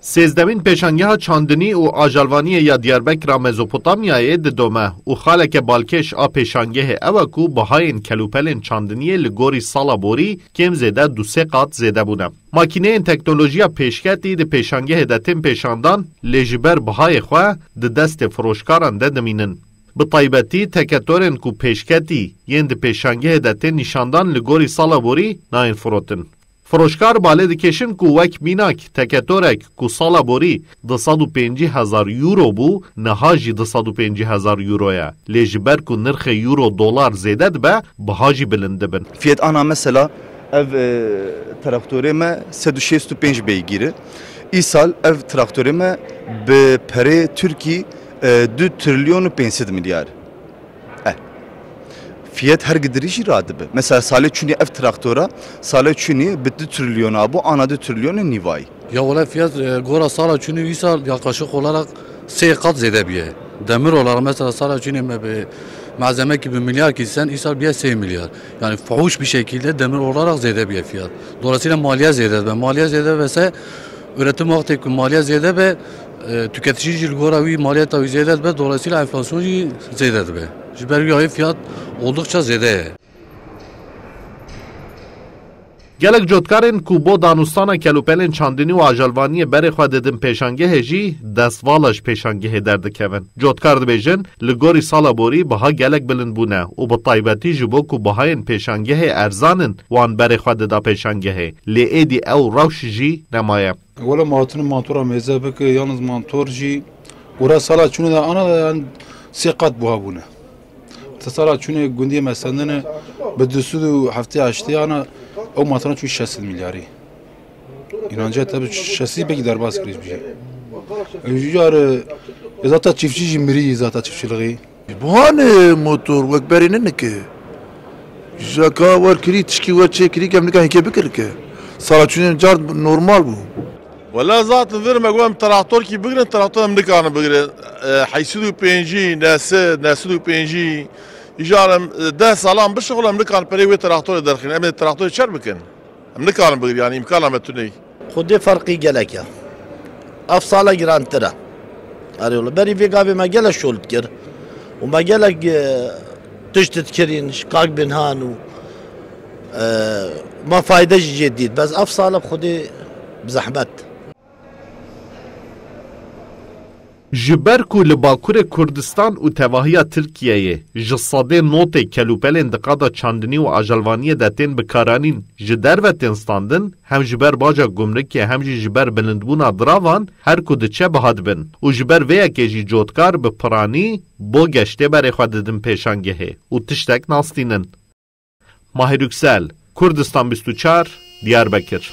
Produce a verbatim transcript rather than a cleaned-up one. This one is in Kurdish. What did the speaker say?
Sêzdemîn pêşangeha çandinî û ajalvaniyê ya Diyarbekira Mezopotamyayê didome û xaleke balkêş a pêşangehê ew e ku bihayên kelûpelên çandiniyê li gorî sala borî kêm zêde du sê qat zêde bûne. Makîneyên teknolojiya pêşketî di pêşangehê de tên pêşandan, lê ji ber bihayê xwe di destê firoşkaran de dimînin. Bi taybetî teketorên ku pêşketî yên di pêşangehê de tên nîşandan li gorî sala borî nayên firotin. Firoşkar balê dikêşin ku wek mînak teketorek ku sala borî du sed û pêncî hezar euro bû, niha jî du sed û pêncî hezar euro ye. Lê ji ber ku nirxê euro dolar zêde dibe, biha jî bilind dibin. Fiyat ana mesela ev, e, traktorê me sed û şêst û pênc beygîr e. Îsal ev traktorê me bi perê Tirkî, e, du trilyon û pênc sed milyar. Eh. Fiyat her gidirî jî radibe. Mesela salê çûnî ev traktora, salê çûnî bi du trilyona bû, ana du trilyonê nîvayî. Ya wele fiyat, e, gora sala çûnî îsal yaklaşık olarak sê kat zêde bûye. Demir olarak mesela sala çûnî me bi malzeme ki bi milyar kî sen îsal bûye sê milyar. Yani fahuş bir şekilde demir olarak zêde bûye fiyat. Dolayısıyla maliye zêde be. Maliye zêde bese üretim wextê ku maliye zêde be, e, tüketici jî li gora wî maliyeta wî zêde dibe, dolayısıyla enflasyon jî zêde dibe. Ji ber wî yayê fiyat oldukça zêde ye. Gelek cotkarên ku bo danûstana kelûpelên çandinî û ajalvaniyê berê xwe didin pêşangehê jî destvala ji pêşangehê derdikevin. Cotkar dibêjin, li gorî sala borî biha gelek bilind bûne û bi taybetî ji bo ku bihayên pêşangehê erzan in, wan berê xwe dida pêşangehê. Lê êdî ew rewş jî nemaye. Wele ma hatine mantora mêze bike, yalnız mantor jî gora sala çûnê de ana de, yani, sê qat buha bûne. Te sala çûnê gundiyê me sendine bi du sed û heftê heştê ana ew mantora çû şeş sed milyarî. Înanca te bi şeş sed pekî derbas kirî bî. Ew jî car, e, zata çiftçî jî mirî zata çiftçiliğî. Buhan, e, motor wek berê ne nike. Jaka wer kirî, tişkî wer çê kirî, em nika heke bikir ke. Sala çûnê car normal bû. Wela zaten vir me got em traktor kî bigirin, traktor em nikarin bigirin. E, heyşt sed û pêncî, neh sed, neh sed û pêncî. Îcar em, e, deh salan bişixulin, em nikarin perê wê traktorê derxîn. Em ê traktorê çer bikin? Em nikarin bigirin, yani îmkana me tune. Xwedê ferqî gelek e. Ev sala girantir e. Erê wele, berî vê gavê me gelek şol dikir. Û me gelek, e, tişt dikirîn, şikak bin han û, e, me fayde jî jê dît. Bes ev sala bi Xwedê bi zehmet. Ji ber ku li Bakurê Kurdistan û tevahiya Tirkiyeyê ji sedê notê kelûpelên di qada çandinî û ajalvaniyê de tên bikaranîn ji derve tên standin, hem ji ber baca gumrikê hem jî ji ber bilindbûna diravan her ku diçe biha dibin û ji ber vê yekê jî cotkar bi piranî bo geştê berê xwe didin pêşangehê û tiştek nastînin. Mahir Yüksel, Kurdistan bîst û çar, Diyarbekir.